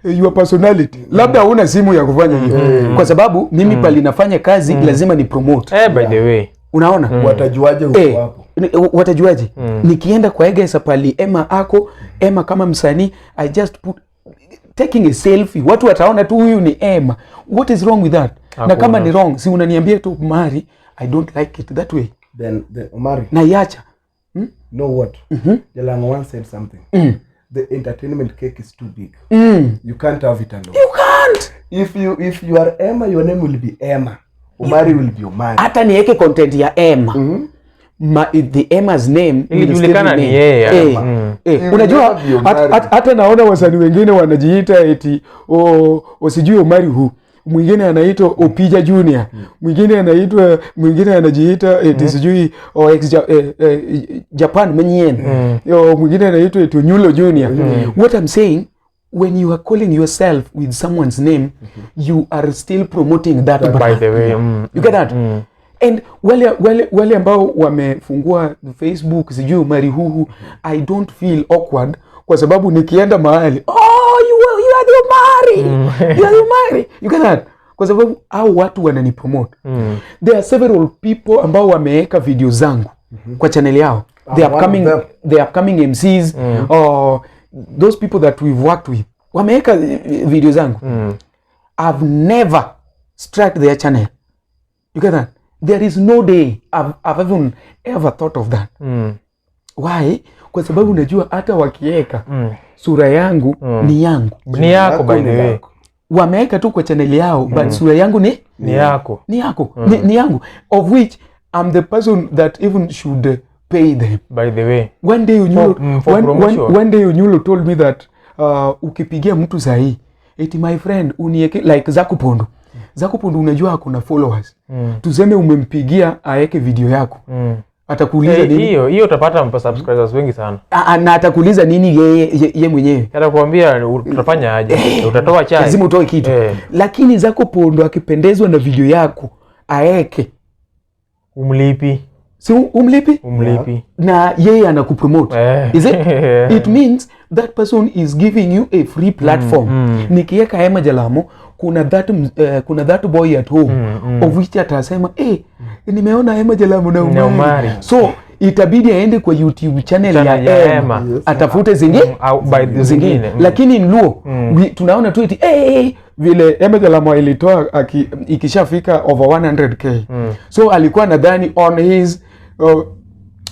your personality. Labda huna simu ya kufanya hiyo. Kwa sababu mimi pali nafanya kazi lazima ni promote. By the way. Unaona? Watajuaje uko hapo? Watajuaje? Nikienda kwa Egesa pali Emma ako, Emma kama msanii, I just put taking a selfie, watu wataona tu huyu ni Emma. What is wrong with that? Na kama ni wrong, si unaniambia tu Omari, I don't like it that way. Then Omari, Naiacha. Know what? Jalango once said something. The entertainment cake is too big. You can't have it alone. You can't. If you are Emma, your name will be Emma. Omari will be Omari. Hata niweke content ya Emma, the Emma's name will Ilijulikana still ni remain. yeye. It Unajua will never be Omari. hata naona wasanii wengine wanajiita eti usijui Omari hu, mwingine anaitwa Opija Junior, mwingine anaitwa, mwingine anajiita eti sijui Japan Manyien, mwingine anaitwa eti Onyulo Junior. What I'm saying, when you are calling yourself with someone's name, you are still promoting that By brand. the way. You get that? And wale ambao wamefungua Facebook sijui Omari huhu, I don't feel awkward kwa sababu nikienda mahali, "Oh, you are the Omari, you are the Omari." You get that? Kwa sababu hao watu wananipromote. There are several people ambao wameweka video zangu kwa channel yao, the I'm one of upcoming them. The upcoming MCs or those people that we've worked with wameweka video zangu. I've never struck their channel. You get that? There is no day I've even ever thought of that. Why? Kwa sababu unajua hata wakiweka sura yangu ni yangu. Ni yako, by Yako the ni way. yako. Wameweka tu kwa channel yao, but sura yangu ni Ni yako. Ni yako. Ni yangu. Of which I'm the person that even should pay them. By the way. One day Onyulo, For promotion. one day Onyulo told me that ukipigia mtu sahii eti, "My friend, unieke," like Zakupondo. Zakupondo unajua kuna followers. Tuseme umempigia aeke video yako. Atakuuliza nini? Hiyo utapata mpa subscribers wengi sana. Na atakuuliza nini yeye ye mwenyewe? Atakuambia utafanya aje? Utatoa chai. Lazima utoe kitu. Lakini Zako Pondo akipendezwa na video yako aeke, Umlipi. Si umlipi? Umlipi. Na yeye anakupromote. Is it? It means that person is giving you a free platform. Nikiweka Emma Jalamo, kuna that boy at home of which atasema, "Eh, nimeona Emma Jalamo na Na Omari." Omari. So itabidi aende kwa YouTube channel ya Channel ya Emma, Emma. atafute zingine Au by the zingine. zingine. Lakini in Luo tunaona tu eti hey, hey, Vile Emma Jalamo ilitoa ikishafika over 100K, so alikuwa nadhani on his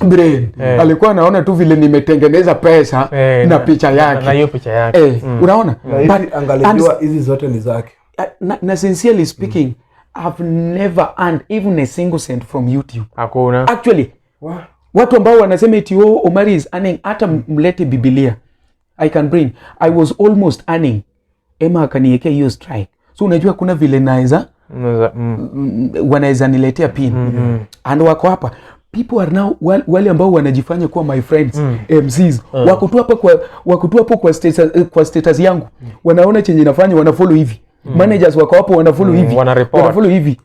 brain alikuwa anaona tu vile nimetengeneza pesa na picha yake. Na hiyo picha yake. Unaona? Na hivi angalijua hizi zote ni zake. Na sincerely speaking, I've never earned even a single cent from YouTube. Hakuna. Actually, watu ambao wanasema eti, "Oh, Omari is earning," hata mlete Bibilia I can bring. I was almost earning, Emma akaniekea hiyo strike. So unajua kuna vile naweza wanaweza niletea pin and wako hapa. People are now wale ambao wanajifanya kuwa my friends, MCs, wako tu hapo kwa status yangu, wanaona chenye nafanya, wanafollow hivi. Managers wako hapo, wanafollow hivi, wana report. Wanafollow hivi,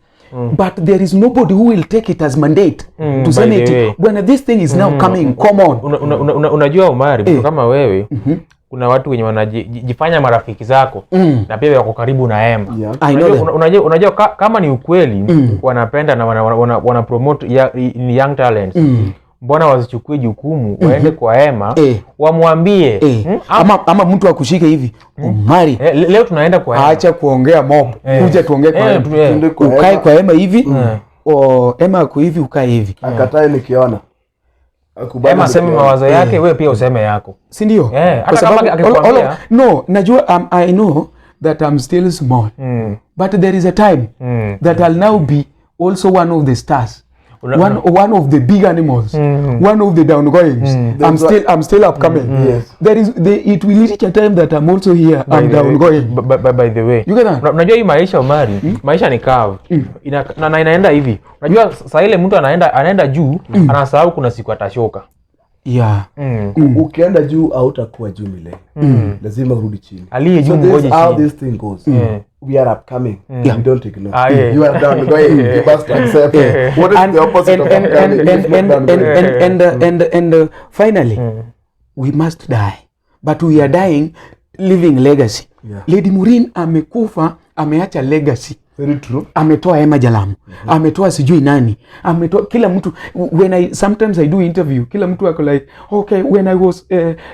but there is nobody who will take it as mandate tuseme By the eti, way. "Bwana, this thing is now coming common." Unajua Omari, mtu kama wewe, Kuna watu wenye wanajifanya marafiki zako na pia wako karibu na Emma. I know Unajua, them. unajua kama ni ukweli wanapenda na wana promote ni young talents, mbona wasichukue jukumu waende kwa Emma wamwambie, Ama mtu akushike hivi, Omari, leo tunaenda kwa Emma. Acha kuongea mob, kuja tuongee kwa Emma. Tuende kwa Ukae Emma. kwa Emma hivi, o Emma ako hivi, ukae hivi. Akatae nikiona. Akubali Emma aseme nikiona. mawazo yake, wewe pia useme yako. Si ndio? Hata Kwa sababu kama akikwambia- no, najua I know that I'm still small, but there is a time that I'll now be also one of the stars, one of the big animals, one of the downgoings. I'm There's still upcoming. There is the, it will reach a time that I'm also here, By I'm the way- downgoing. by the way, You get that? Unajua hii maisha, Omari, maisha ni curve. Na inaenda hivi. Unajua saa ile mtu anaenda juu, anasahau kuna siku atashuka. Ukienda juu hautakuwa juu milele, lazima urudi chini. Aliye juu So this mgoje is how chini. this thing goes. We are upcoming, we don't ignore. Ah, yeah. You are downgoing, you must accept. What is the opposite of upcoming? And It's not and and downgoing. and finally we must die, but we are dying living legacy. Lady Murin amekufa, ameacha legacy. Very true. Ametoa Emma Jalamo, ametoa sijui nani, ametoa kila mtu. When I sometimes I do interview, kila mtu ako like, okay, when I was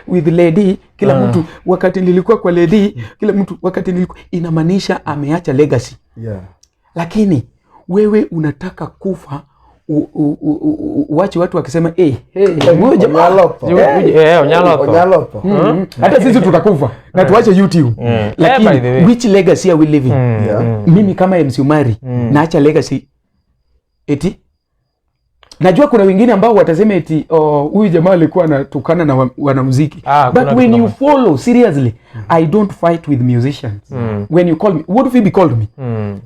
with Lady, kila mtu, wakati nilikuwa kwa Lady, kila mtu, wakati nilikuwa, inamaanisha ameacha legacy. Lakini wewe unataka kufa uache watu wakisema, hey, hey, huyo jamaa. Onyalo tho. Onyalo tho. Onyalo tho. Hata sisi tutakufa na tuache YouTube, lakini By the way. Which legacy are we living? Mimi kama MC Umari naacha legacy eti najua kuna wengine ambao watasema eti, oh, huyu jamaa alikuwa anatukana na wanamuziki. Ah, But kuna when kitu you follow seriously, I don't fight with musicians. When you call me, Wood Phoebe called me.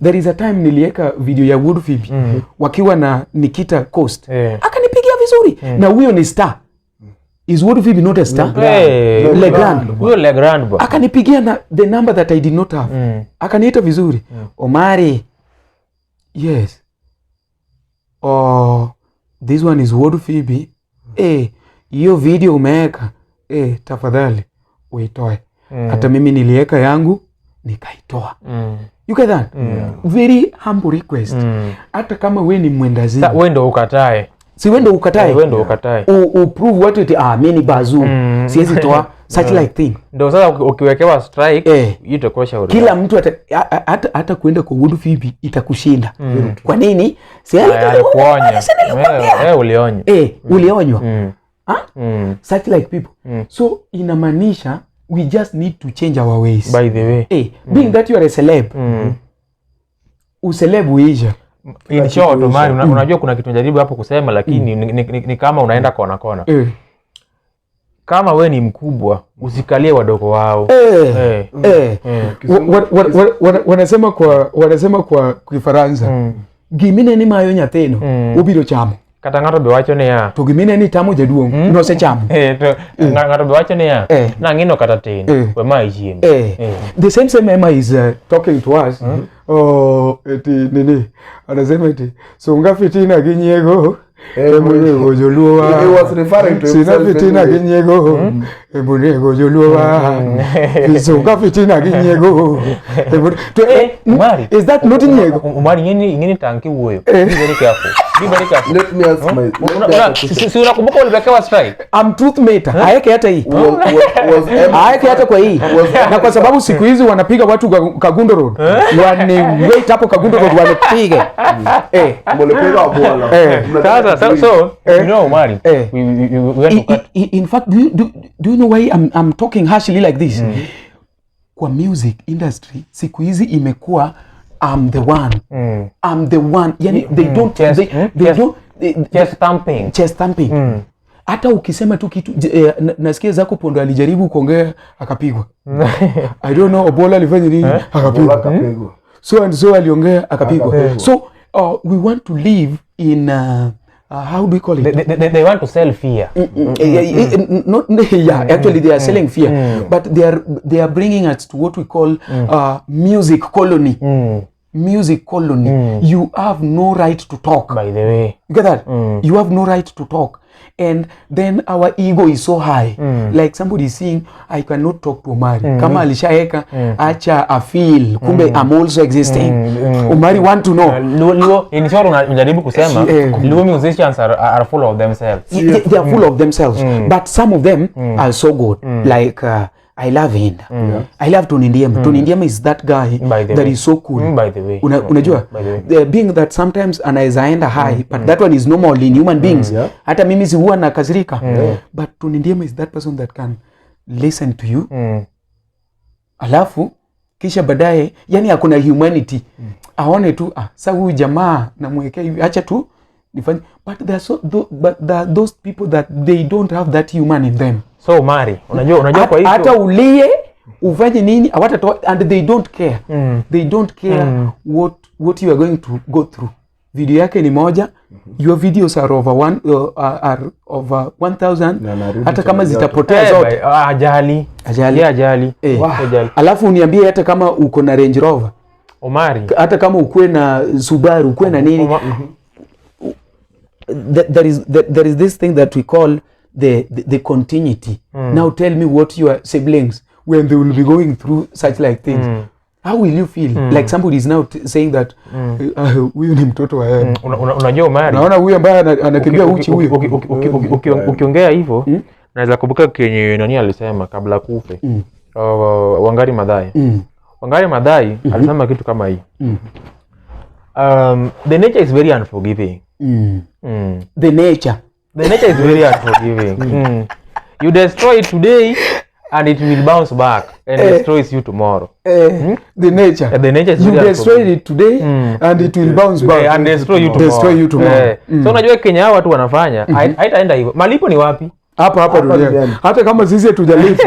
There is a time nilieka video ya Wood Phoebe wakiwa na Nikita Coast, akanipigia vizuri, na huyo ni star. Is Wood Phoebe not a star? Hey, Legrand. Huyo Legrand bwana. Akanipigia na the number that I did not have. Akaniita vizuri, Omari. Yes. Oh, this one is Wood Phoebe. Eh, hiyo video umeweka, eh, tafadhali uitoe. Hata mimi niliweka yangu nikaitoa. You get that? Very humble request. Hata kama we ni mwendazimu, Sa wewe ndo ukatae. Si we ndo ukatae. Wewe ndo ukatae. Uprove watu eti, ah, mi ni bazuu, siwezi toa such like thing. Ndo sasa ukiwekewa strike, hiyo itakuwa shauri. Kila mtu hata kuenda kwa Wood Phoebe itakushinda. Kwa nini? Si Aya, alikuonya. nilikwambia. Wewe ulionywa. Eh, ulionywa. Ah? Such like people. So inamaanisha we just need to change our ways. By the way. Eh, being that you are a celeb, uceleb uisha. In short, Omari, unajua kuna kitu najaribu hapo kusema, lakini ni kama unaenda kona kona. Kama we ni mkubwa, usikalie wadogo wao. Eh, Eh. eh. Wanasema kwa Kifaransa, gimine ni mayo nyathino obiro chamo. Kata ng'ato be wacho niya, To gimine ni tamo jaduong' nosechamo. Eh, to ng'ato be wacho niya, nang'ino kata tin, we mayi chiembi. Eh. The same same Emma is talking to us. Oh, eti nini, anasema eti sunga fitina gi nyiego emonego joluo wa. He was referring to Sina himself fitina anyway. gi nyiego emonego joluo wa, sunga fitina gi nyiego. Eh, Omari. Is that not nyiego? Omari, ing'eni tang' kiwuoyo. Be very careful. Be very careful. Let me ask my let me ask a question. Si unakumbuka uliwekewa strike? I'm truth mater. Aeke hata hii. Was Emma Aeke hata kwa hii. Na kwa sababu siku hizi wanapiga watu Kagundo Road, wane wait hapo Kagundo Road wanipige, eh. Mlipiga bola. Sasa so you know, Omari, we want to cut. In fact, do you know why I'm talking harshly like this? Kwa music industry siku hizi imekuwa I'm the one. I'm the one. Yani they don't Chest, they, they don't they, Chest thumping. Chest thumping. Hata ukisema tu kitu nasikia zako Pondo alijaribu kuongea akapigwa. I don't know Obola alifanya nini akapigwa. Akapigwa. So and so aliongea akapigwa. Akapigwa. So we want to live in how do we call it? They want to sell fear. Not, yeah, actually they are selling fear, but they are bringing us to what we call music colony. music colony, you have no right to talk. By the way. You get that? You have no right to talk. And then our ego is so high. Like somebody is saying, I cannot talk to Omari. Kama alishaeka, acha afeel. Kumbe I'm also existing. Omari want to know. Luo, in short, unajaribu kusema Luo musicians are full of themselves. They are full of themselves. But some of them are so good. Like, I love Inda. I love Tony Ndiema. Tony Ndiema is that guy By the that way. is so cool. By the way. Unajua By the way. Being that sometimes anaweza enda high, but that one is normal in human beings. Hata mimi si huwa nakasirika. But Tony Ndiema is that person that can listen to you. Alafu kisha baadaye, yani hakuna humanity. Aone tu, ah, sa huyu jamaa namwekea hivi, acha tu nifanye. But there are so but there are those people that they don't have that human in them. So Omari, unajua kwa hiyo Hata ulie ufanye nini hawatatoa, and they don't care. They don't care what you are going to go through. Video yake ni moja, your videos are over one, are over 1000, Na narudi hata kama channel yote. zitapotea Eh, zote. ajali. Ajali. Yeah, ajali. Ajali. Alafu uniambie hata kama uko na Range Rover, Omari. hata kama ukuwe na Subaru, ukuwe na nini, there is this thing that we call the continuity. Now tell me what your siblings, when they will be going through such like things, how will you feel? Like somebody is now saying that huyu ni mtoto wa Ema. Unajua Omari, Naona huyu ambaye anakimbia uchi huyu. Ukiongea hivyo naweza kumbuka kenye nani alisema kabla kufe. Wangari Maathai. Wangari Maathai alisema kitu kama hii. The nature is very unforgiving. The nature. The nature is very unforgiving. You destroy it today and it will bounce back and destroys you tomorrow. The nature. The nature is You very destroyed unforgiving. it today and it will bounce back. And destroy you tomorrow. Destroy you tomorrow. So unajua Kenya hao watu wanafanya haitaenda hivyo. Malipo ni wapi? Hapa hapa duniani. Duniani. Hata kama sisi hatujalipwa.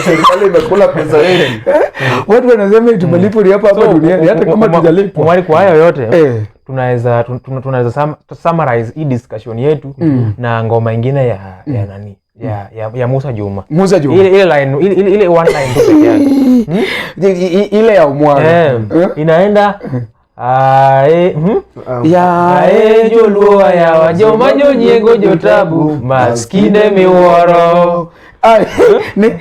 Serikali imekula pesa yetu. Watu wanasema eti malipo ni hapa hapa So, duniani hata kama hatujalipwa. Omari, kwa hayo yote tunaweza summarize hii discussion yetu na ngoma ingine ya nani? Ya Musa Juma. Musa Juma. Ile line, ile one line tu peke yake. Ile ya umwaro. Inaenda ae, Ya Ae joluo yawa joma jonyiego jotabu maskinde miwuoro. Ai, ni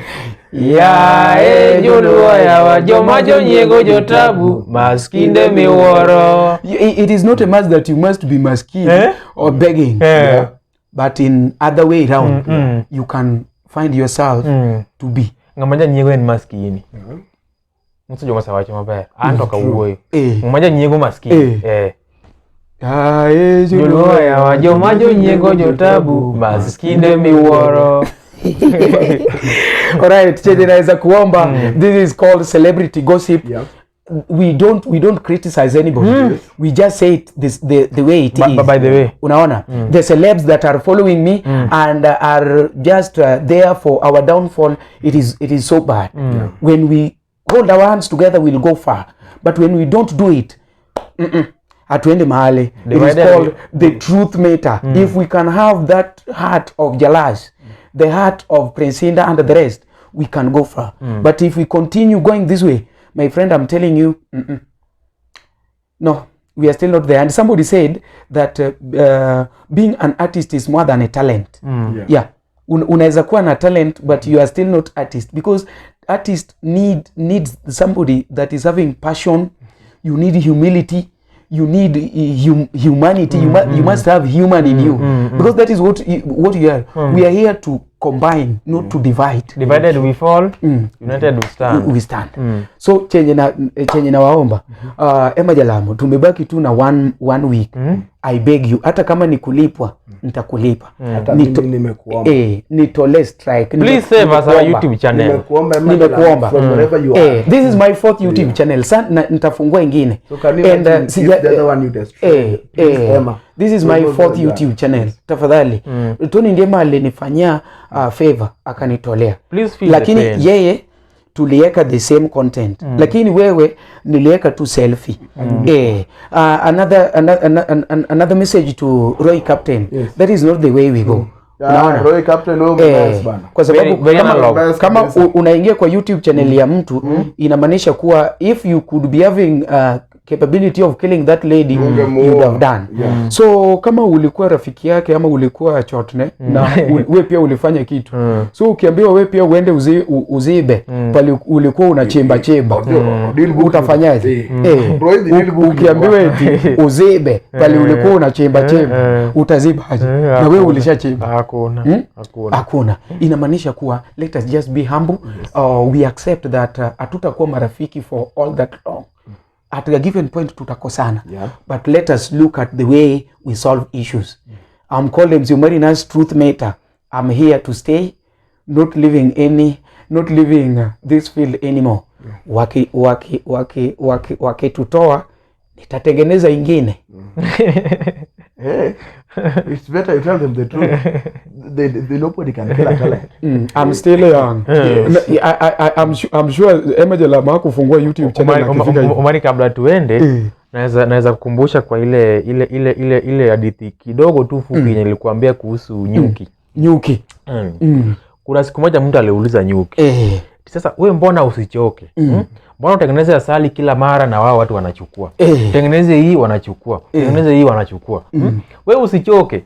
Yae joluo yawa joma jonyiego jotabu maskinde miwuoro. It is not a must that you must be maskin or begging. But in other way round, you can find yourself to be. Ng'ama janyiego en maskini. Musa Juma osewacho maber. An to kawuoyo. Ng'ama janyiego maskini. Ae Joluo yawa joma jonyiego jotabu maskinde miwuoro. Alright, chenye naweza kuomba, this is called celebrity gossip. We don't criticize anybody. We just say it this, the way it is. By the way. Unaona, the celebs that are following me and are just there for our downfall, it is so bad. When we hold our hands together, we'll go far. But when we don't do it, hatuende mahali. It is called the truth matter. If we can have that heart of Jalas, the heart of Prince Indah and the rest, we can go far. But if we continue going this way, my friend, I'm telling you, no, we are still not there. And somebody said that being an artist is more than a talent. Yeah. Unaweza kuwa na talent, but you are still not artist, because artist needs somebody that is having passion. You need humility. You need humanity. You must have human in you, because that is what you are. We are here to combine, not to divide. Divided we fall, united we stand. We stand. So chenye na waomba, Emma Jalamo, tumebaki tu na one week. I beg you, hata kama ni kulipwa, nitakulipa. Hata mimi nimekuomba. Nitolee strike. Please save us our YouTube channel. Nimekuomba Emma Jalamo, from wherever you are. This is my fourth YouTube channel. Nitafungua ingine. So can you And, imagine if the other one you destroy? Please, Emma. This is my fourth YouTube channel. Tafadhali. Tony Ndiema alinifanyia favor, akanitolea. Please feel Lakini the pain. yeye tuliweka the same content. Lakini wewe niliweka tu selfie. Another message to Roy Captain. Yes. That is not the way we go. Unaona? Roy Captain wewe bana. Kwa sababu very kama unaingia kwa YouTube channel ya mtu, inamaanisha kuwa if you could be having capability of killing that lady, you would have done. Yeah. So kama ulikuwa rafiki yake ama ulikuwa chotne na we pia ulifanya kitu, so ukiambiwa we pia uende uzibe pale ulikuwa unachimba chimba, utafanyaje? Eh, Bro, hizi deal book ukiambiwa eti uzibe pale ulikuwa unachimba chimba, utazibaje? Na wewe ulishachimba. Hakuna. Hakuna. Hakuna. Inamaanisha kuwa let us just be humble. We accept that hatutakuwa marafiki for all that long. At a given point tutakosana. Yeah. But let us look at the way we solve issues. I'm called MC Marinas Truth Matter. I'm here to stay, not leaving any, not leaving this field anymore. Waki waki waki waki wakitutoa nitatengeneza ingine. Hey, it's better you tell them the truth. They nobody can kill a talent. I'm still young. Yes. I'm sure Emma Jalama hakufungua YouTube channel akifika hivi. Omari, kabla tuende, naweza kukumbusha kwa ile hadithi kidogo tu fupi yenye nilikuambia kuhusu nyuki. Nyuki. Kuna siku moja mtu aliuliza nyuki, sasa we mbona usichoke? Mbona utengeneze asali kila mara na wao watu wanachukua? Tengeneze hii wanachukua, tengeneze hii wanachukua. We usichoke.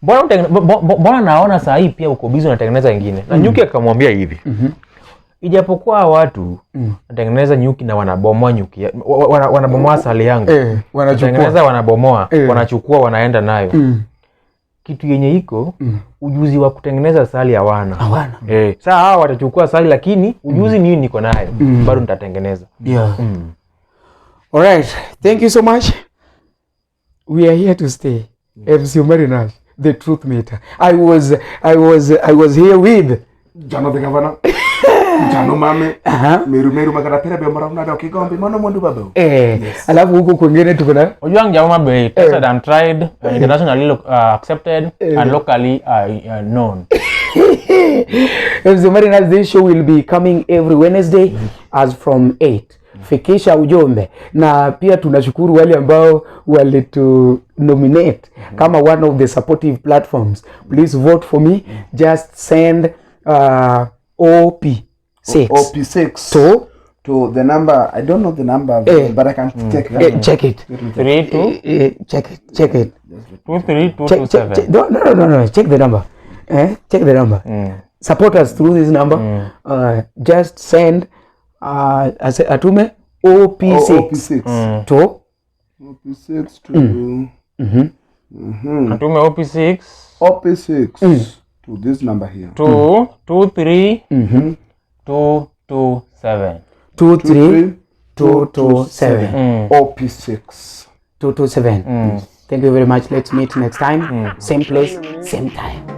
Mbona mbona naona saa hii pia uko busy unatengeneza ingine? Na nyuki akamwambia hivi, ijapokuwa hawa watu wanatengeneza nyuki na wanabomoa nyuki wanabomoa asali yangu, Wanachukua. tengeneza, wanabomoa, wanachukua, wanaenda nayo, kitu yenye iko, ujuzi wa kutengeneza asali hawana. Hawana. Saa hawa watachukua asali, lakini ujuzi mimi niko nayo, bado nitatengeneza. Yeah. All right. Thank you so much. We are here to stay. MC Omari Nash, the truth meter. I was here with Jano the governor. Jano mame. Meru Meru makata pera be mara unada kigombe mano mwandu baba. Alafu huku kwingine tuko na Ojwang Jama Bay, tested and tried, internationally accepted and locally known. MC Omari Nash, this show will be coming every Wednesday as from 8. Fikisha ujumbe, Na pia tunashukuru wale ambao walitu nominate kama one of the supportive platforms. Please vote for me. Just send OP6 OP6 to to the number. I don't know the number, but I can check that. Check it. 3 2 Check it. Check it. 2 3 2 Check, 2 check, 7. check. No, no, no, no. Check the number. Check the number. Support us through this number. Just send atume OP6 OP6. To OP6 to Atume OP6 OP6 to this number here. 2 2 3 2 2 7. 2 3 2 2 7. OP6. 2 2 7. Thank you very much. Let's meet next time. Same place, same time.